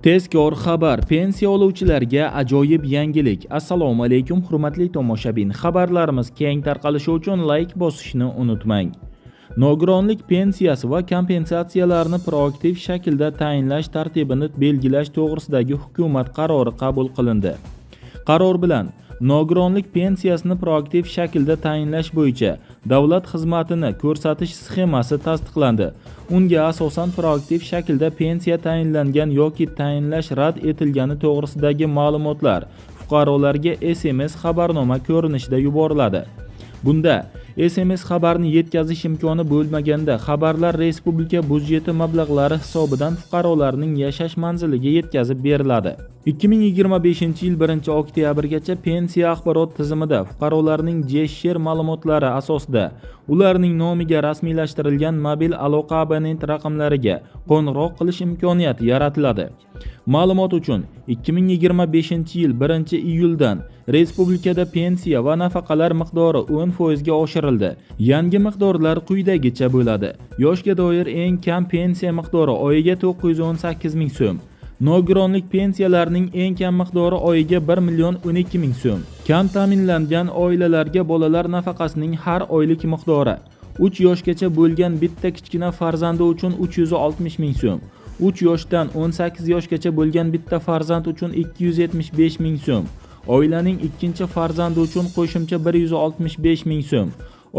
Tezkor xabar: pensiya oluvchilarga ajoyib yangilik. Assalomu alaykum, hurmatli tomoshabin. Xabarlarimiz keng tarqalishi uchun layk bosishni unutmang. Nogironlik pensiyasi va kompensatsiyalarini proaktiv shaklda tayinlash tartibini belgilash to'g'risidagi hukumat qarori qabul qilindi. Qaror bilan nogironlik pensiyasini proaktiv shaklda tayinlash bo'yicha davlat xizmatini ko'rsatish sxemasi tasdiqlandi. Unga asosan proaktiv shaklda pensiya tayinlangan yoki tayinlash rad etilgani to'g'risidagi ma'lumotlar fuqarolarga SMS xabarnoma ko'rinishida yuboriladi. Bunda SMS xabarni yetkazish imkoni bo'lmaganda xabarlar respublika byudjeti mablag'lari hisobidan fuqarolarning yashash manziliga yetkazib beriladi. 2025-yil 1-oktyabrgacha pensiya axborot tizimida fuqarolarning JShR ma'lumotlari asosida ularning nomiga rasmiylashtirilgan mobil aloqa abonent raqamlariga qo'ng'iroq qilish imkoniyati yaratiladi. Ma'lumot uchun, 2025-yil 1-iyuldan respublikada pensiya va nafaqalar miqdori 10% ga oshirildi. Yangi miqdorlar quyidagicha bo'ladi. Yoshga doir eng kam pensiya miqdori oyiga 918 ming so'm. Nogironlik pensiyalarining eng kam miqdori oyiga 1 million 12 ming so'm. Kam ta'minlangan oilalarga bolalar nafaqasining har oylik miqdori 3 yoshgacha bo'lgan bitta kichkina farzandi uchun 360 ming so'm. 3 yoshdan 18 yoshgacha bo'lgan bitta farzand uchun 275 ming so'm. Oilaning ikkinchi farzandi uchun qo'shimcha 165 ming so'm.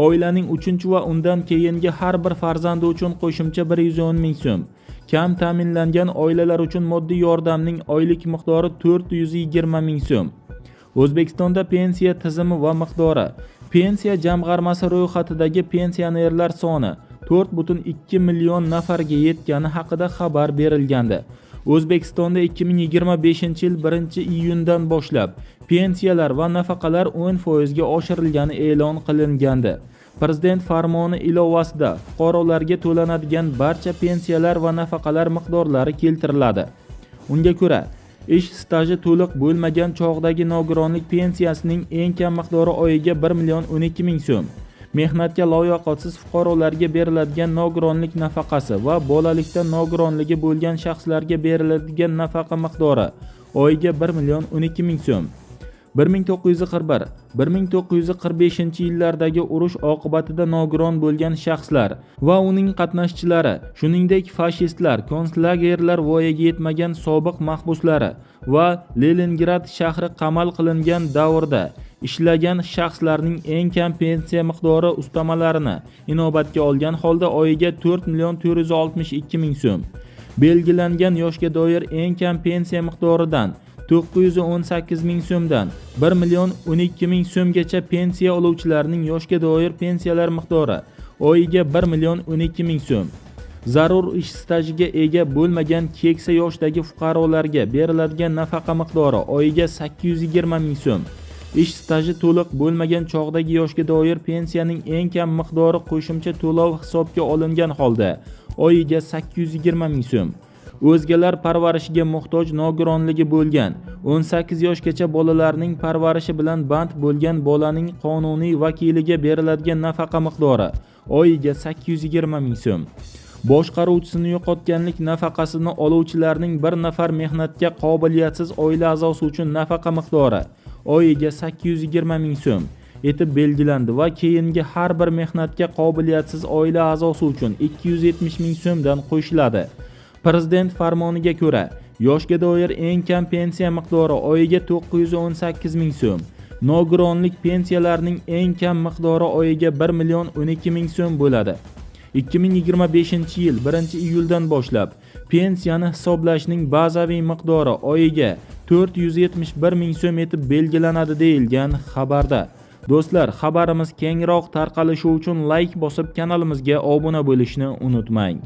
Oilaning uchinchi va undan keyingi har bir farzandi uchun qo'shimcha 110 ming so'm. Kam ta'minlangan oilalar uchun moddiy yordamning oylik miqdori 420 ming so'm. O'zbekistonda pensiya tizimi va miqdori. Pensiya jamg'armasi ro'yxatidagi pensionerlar soni 4,2 million nafarga yetgani haqida xabar berilgandi. O'zbekistonda 2025-yil 1-iyundan boshlab pensiyalar va nafaqalar 10% ga oshirilgani e'lon qilingandi. Prezident farmoni ilovasida fuqarolarga to'lanadigan barcha pensiyalar va nafaqalar miqdorlari keltiriladi. Unga ko'ra, ish staji to'liq bo'lmagan chog'dagi nogironlik pensiyasining eng kam miqdori oyiga 1 million 12 ming so'm. Mehnatga layoqatsiz fuqarolarga beriladigan nogironlik nafaqasi va bolalikda nogironligi bo'lgan shaxslarga beriladigan nafaqa miqdori oyiga 1 million 12 ming so'm. 1941, 1945 yillardagi urush oqibatida nogiron bo'lgan shaxslar va uning qatnashchilari, shuningdek fashistlar konslagerlar voyaga yetmagan sobiq mahbuslari va Leningrad shahri qamal qilingan davrda ishlagan shaxslarning eng kam pensiya miqdori ustamalarini inobatga olgan holda oyiga 4 million 462 ming so'm. Belgilangan yoshga doir eng kam pensiya miqdoridan 918 ming so'mdan 1 million 12 ming so'mgacha pensiya oluvchilarning yoshga doir pensiyalar miqdori oyiga 1 million 12 ming so'm. Zarur ish stajiga ega bo'lmagan keksa yoshdagi fuqarolarga beriladigan nafaqa miqdori oyiga 820 ming so'm. Ish staji to'liq bo'lmagan chog'dagi yoshga doir pensiyaning eng kam miqdori qo'shimcha to'lov hisobga olingan holda oyiga 820 ming so'm. O'zgalar parvarishiga muhtoj nogironligi bo'lgan 18 yoshgacha bolalarning parvarishi bilan band bo'lgan bolaning qonuniy vakiliga beriladigan nafaqa miqdori oyiga 820 ming so'm. Boshqaruvchisini yo'qotganlik nafaqasini oluvchilarning bir nafar mehnatga qobiliyatsiz oila a'zosi uchun nafaqa miqdori oyiga 820 ming so'm etib belgilandi va keyingi har bir mehnatga qobiliyatsiz oila a'zosi uchun 270 ming so'mdan qo'shiladi. Prezident farmoniga ko'ra, yoshga doir eng kam pensiya miqdori oyiga 918 ming so'm. Nogironlik pensiyalarining eng kam miqdori oyiga 1 million 12 ming so'm bo'ladi. 2025-yil 1-iyuldan boshlab pensiyani hisoblashning bazaviy miqdori oyiga 471 ming so'm etib belgilanadi, deyilgan xabarda. Do'stlar, xabarimiz kengroq tarqalishi uchun layk bosib, kanalimizga obuna bo'lishni unutmang.